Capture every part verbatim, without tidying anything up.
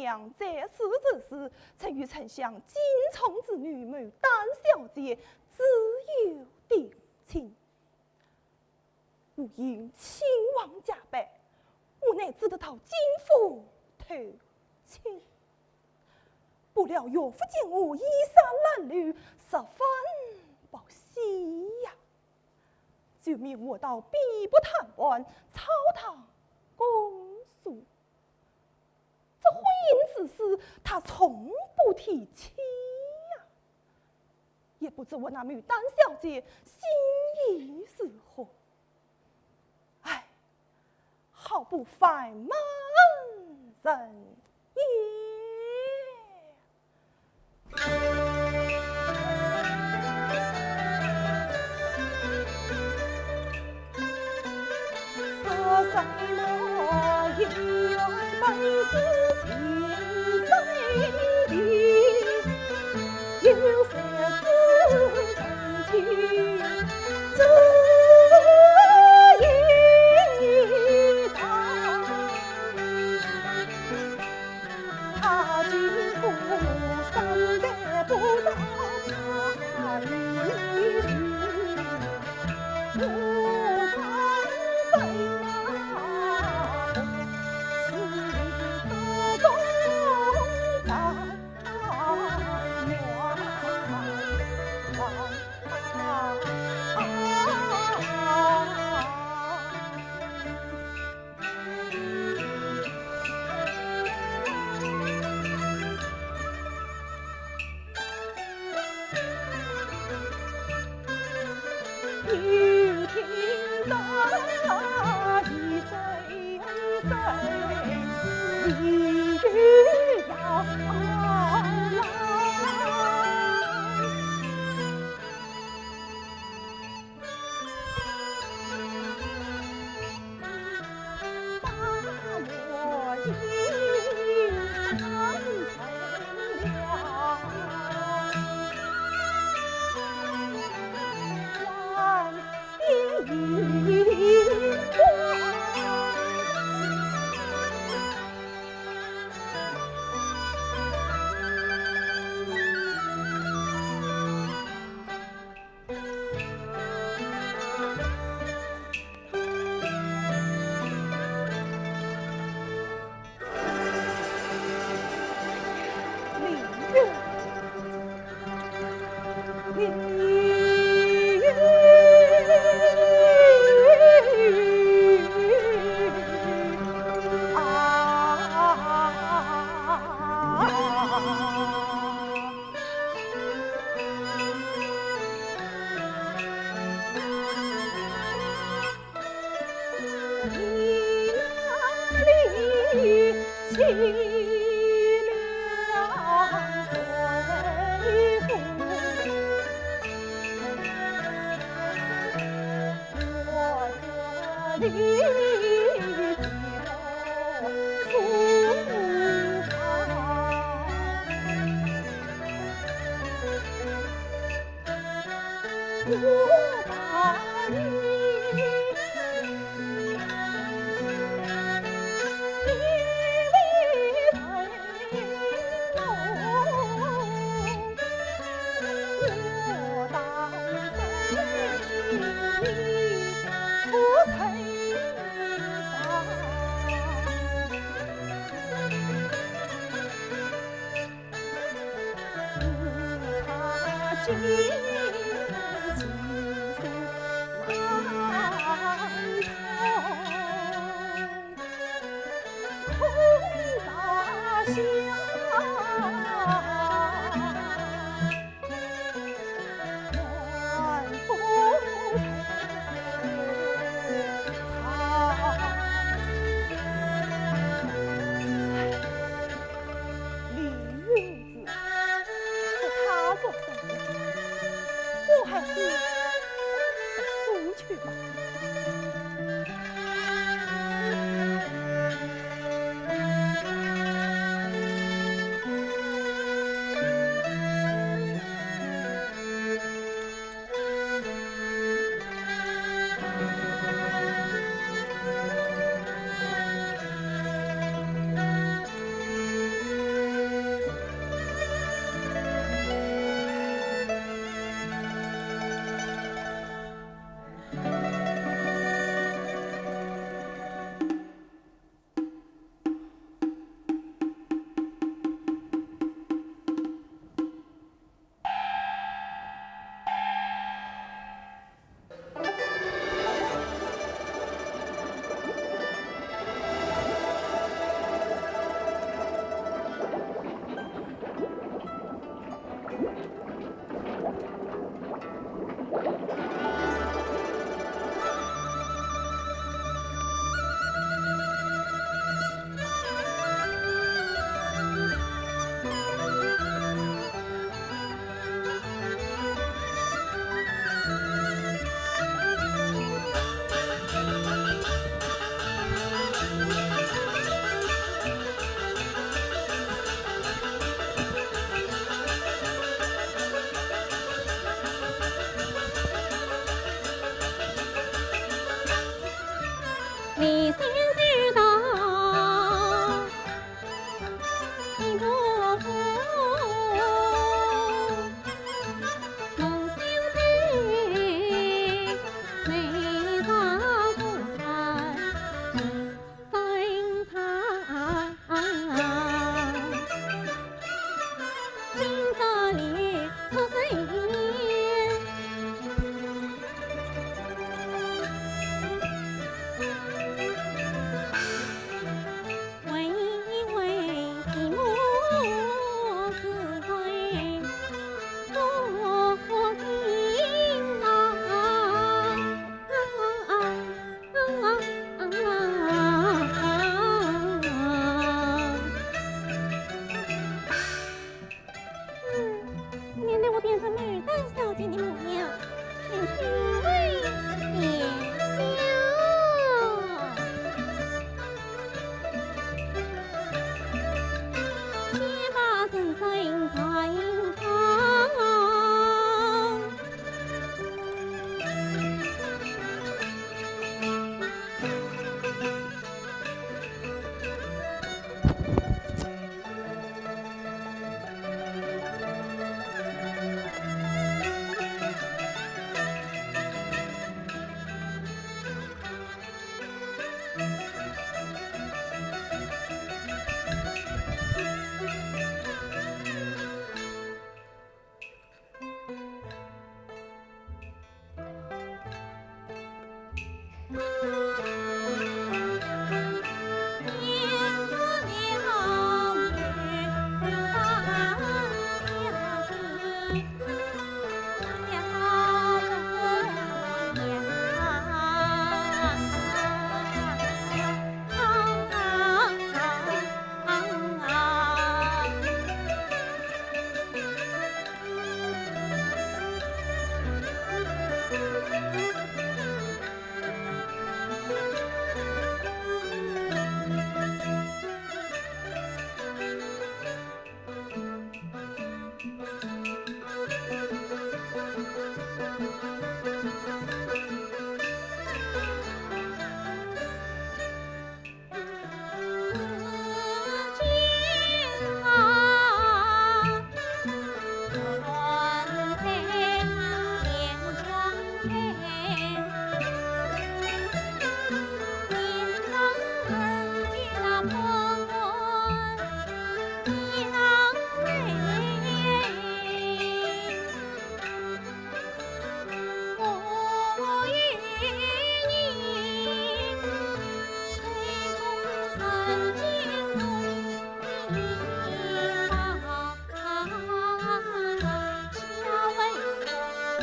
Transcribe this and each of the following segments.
娘在世之时，曾与丞相金宠之女牡丹小姐自幼定亲。 我因亲王家败，我乃只得到金府投亲。不料岳父见我衣衫褴褛，十分不喜呀，就命我到汴博探办草堂公书。 这婚姻之事，他从不提起呀。也不知我那牡丹小姐心意如何。唉，好不烦闷人也。 李云子，是他做生意，我还是送去吧。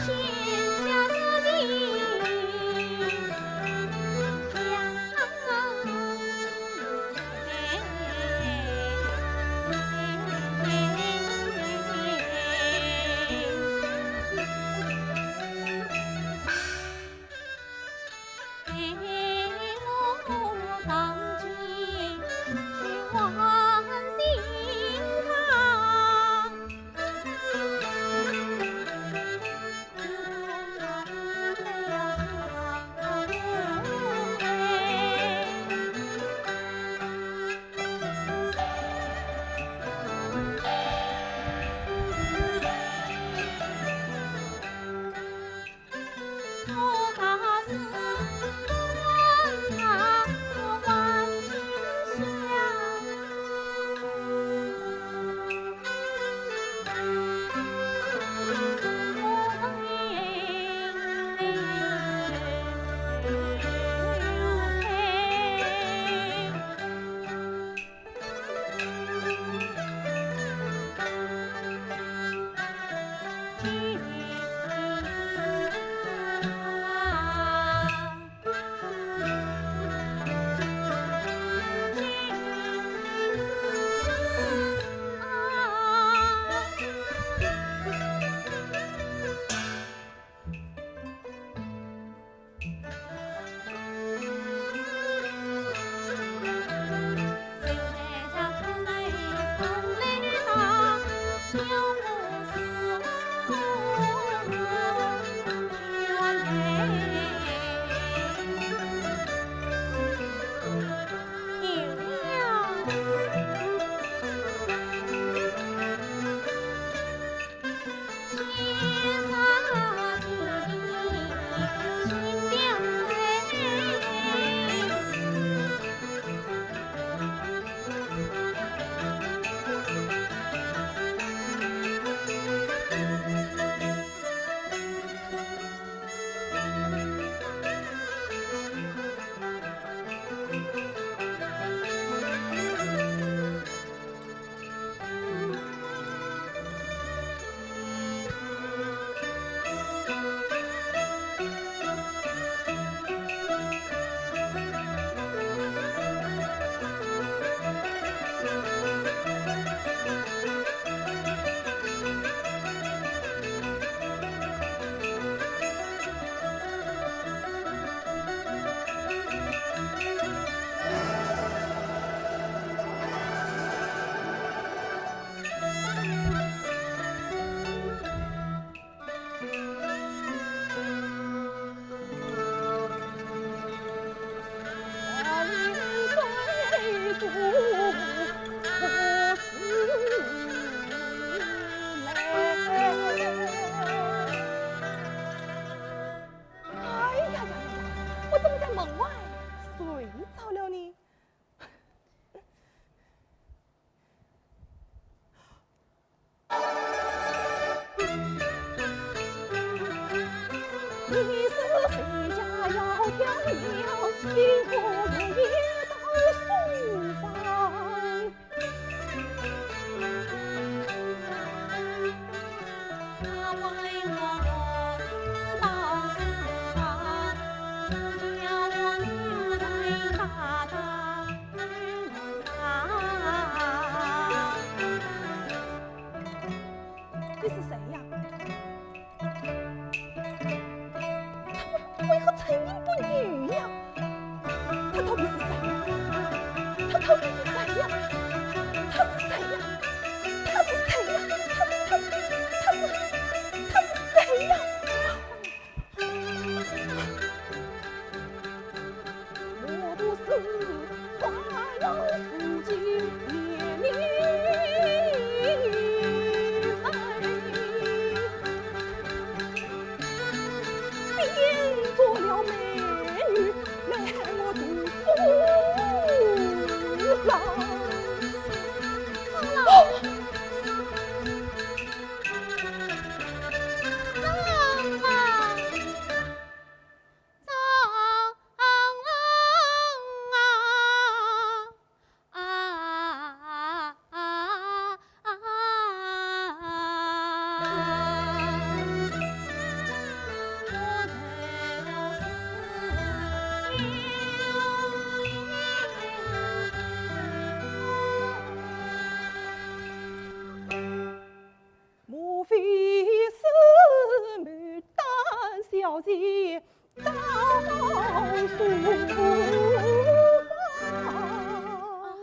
哎呀呀呀呀！我怎么在门外睡着了呢？ 你是谁呀？他为何沉吟不语呀？他到底是谁呀？他到底是谁呀？他是谁呀？他是谁呀？他是，他是，他是，他是谁呀？小姐到书房。啊，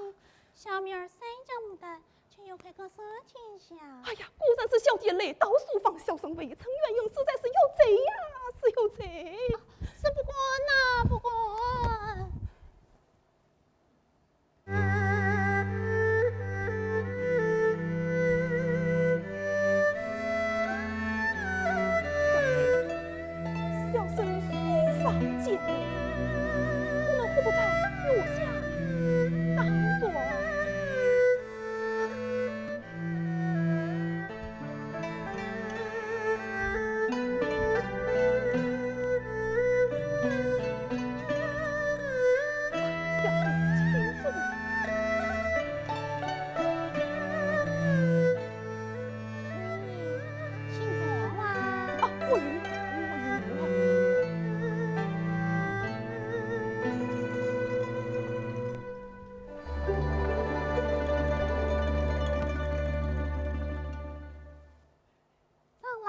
小妹儿三脚牡丹，请有开个说天下。哎呀，果然是小姐来到书房，小生未曾远迎，实在是有罪呀，是有罪。啊，是不敢呐，不敢。 小生书房见礼，不能互不在月下打坐。 小姐请坐。请坐啊。啊，我有，我有啊。 放了。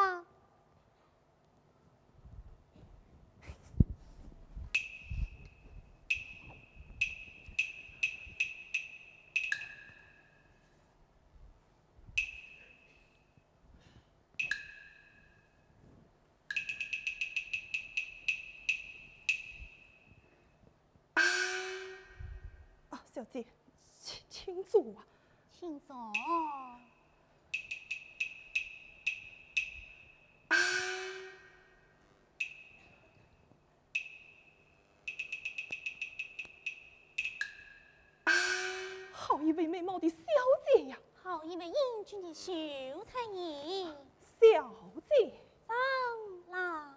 啊，小姐，请，请坐啊。请坐。 好一位美貌的小姐呀！好一位英俊的秀才呀！小姐。放浪。